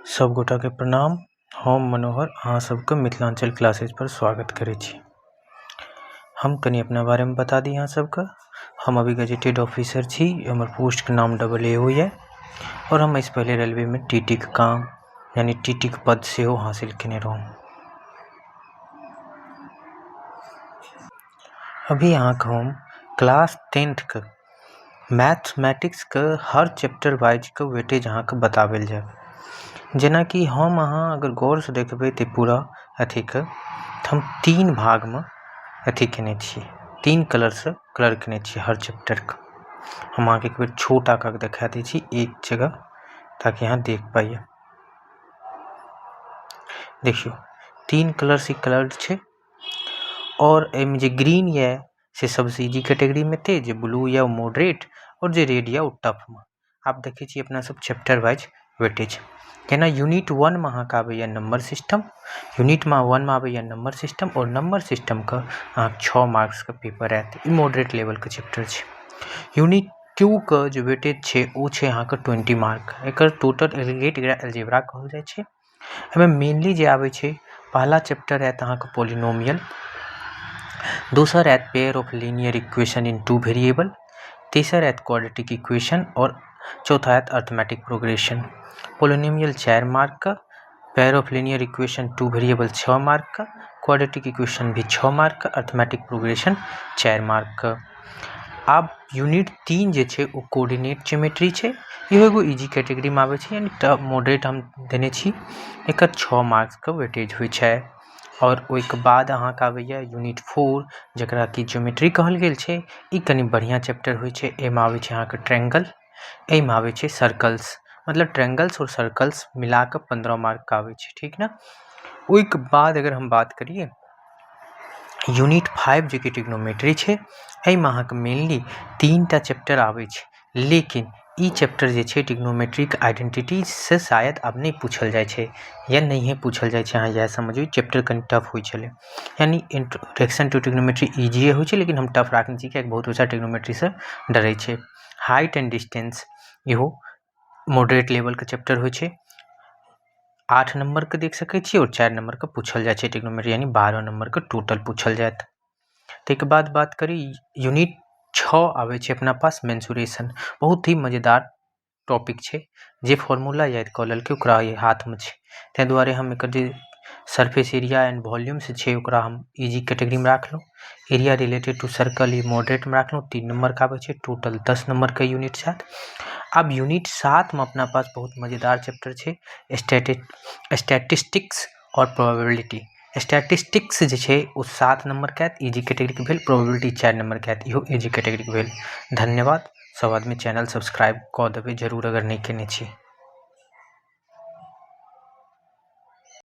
सब गोटाके प्रणाम। हम मनोहर अहाँ सबके मिथिलाञ्चल क्लासेज पर स्वागत करै छी। हम कनि अपना बारेमे बता दी अहाँ सबके। हम अभी गजेटेड ऑफिसर छी, हमर पोस्टके नाम डबल ए ओ यऽ और हम एहिसँ पहिले रेलवेमे टी टी के काम यानी टी टी के पद सेहो हासिल केने रहौं। अभी अहाँके हम क्लास टेंथके मैथमेटिक्सके हर चैप्टर वाइजके वेटेज अहाँके बताबै लए जायब। जेनाकि हम अहाँ अगर गौरसँ देखबै तऽ पूरा अथीके तऽ हम तीन भागमे अथी केने छियै, तीन कलरसँ कलर केने छियै हर चैप्टरके। हम अहाँके एक बेर छोटा कऽ के देखा दै छी एक जगह ताकि अहाँ देख पाइए। देखियौ तीन कलरसँ कलर्ड छै आओर एहिमे जे ग्रीन यऽ से सबसँ इजी कैटेगरीमे एतै, जे ब्लू यऽ ओ मॉडरेट आओर जे रेड यऽ ओ टफमे। आब देखै छी अपना सब चैप्टर वाइज वेटेज। जेना यूनिट वनमे अहाँके आबैए नंबर सिस्टम, यूनिटमे वनमे आबैए नंबर सिस्टम आओर नंबर सिस्टमके अहाँके 6 मार्क्सके पेपर आयत। ई मॉडरेट लेवलके चैप्टर छै। यूनिट टूके जे वेटेज छै ओ छै अहाँके 20 मार्क। एकर टोटल एग्रीगेट एकरा अलजेब्रा कहल जाइ छै। एहिमे मेनली जे आबै छै, पहला चैप्टर आयत अहाँके पोलिनोमियल, दोसर आयत pair of linear equation in two variable, तेसर आयत क्वाड्रेटिक इक्वेशन और चौथा आयत अर्थमेटिक प्रोग्रेशन। पोलिनोमियल 4 मार्क का, pair of linear equation 2 variable 6 mark का, क्वाड्रेटिक इक्वेशन भी 6 मार्क का, अर्थमेटिक प्रोग्रेशन 4 मार्क का। आब यूनिट 3 जे छै ओ कोऑर्डिनेट ज्योमेट्री छै। इहो एगो इजी कैटेगरीमे आबै छै, यानी टफ मॉडरेट हम देने छी। एकर 6 मार्क्सके वेटेज होइ छै। और ओहिके बाद अहाँके आबैए यूनिट 4, जकरा कि ज्योमेट्री कहल गेल छै। ई कनि बढ़िआँ चैप्टर होइ छै। एहिमे आबै छै अहाँके ट्रायंगल, एहिमे आबै छै सर्कल्स, मतलब ट्रायंगल्स और सर्कल्स मिलाकऽ 15 मार्कके आबै छै, ठीक ने। ओहिके बाद अगर हम बात करियै यूनिट 5 जे कि ट्रिग्नोमेट्री छै, एहिमे अहाँके मेनली 3टा चैप्टर आबै छै, लेकिन ई चैप्टर जे छै ट्रिग्नोमेट्रीक आइडेंटिटी से शायद आब नहि पूछल जाइ छै या नहिए पूछल जाइ छै। अहाँ इएह समझियौ चैप्टर कनि टफ होइ छलै, यानी इंट्रोडक्शन टू ट्रिग्नोमेट्री इजीए होइ छै, लेकिन हम टफ राखने छी कियाकि बहुत बच्चा ट्रिग्नोमेट्रीसँ डरै छै। हाइट एंड डिस्टेंस इहो मॉडरेट लेवलके चैप्टर होइ छै। 8 नम्बरके देख सकै छी और 4 नम्बरके पूछल जाइ छै ट्रिग्नोमेट्री, यानी 12 नम्बरके टोटल पूछल जायत। ताहिके बाद बात करी यूनिट 6 आबै छै अपना पास मेंसुरेशन। बहुत ही मजेदार टॉपिक छै, जे फॉर्मूला याद कऽ लेलकै ओकरा हाथमे छै, ताहि दुआरे हम एकर जे सरफेस एरिया एंड वॉल्यूम से छै ओकरा हम इजी कैटेगरीमे राखलहुँ। एरिया रिलेटेड टू सर्कल ई मॉडरेटमे राखलहुँ, 3 नम्बरके आबै छै, टोटल 10 नम्बरके यूनिट छथि। आब यूनिट 7मे अपना पास बहुत मजेदार चैप्टर छै स्टैटिस्टिक्स और प्रोबेबिलिटी। स्टैटिस्टिक्स जे छै ओ 7 नम्बरके आयत, इजी कैटेगरीके भेल। प्रोबेबिलिटी 4 नम्बरके आयत, इहो इजी कैटेगरीके भेल। धन्यवाद। सब आदमी चैनल सब्सक्राइब कऽ देबै जरूर अगर नहि केने छी।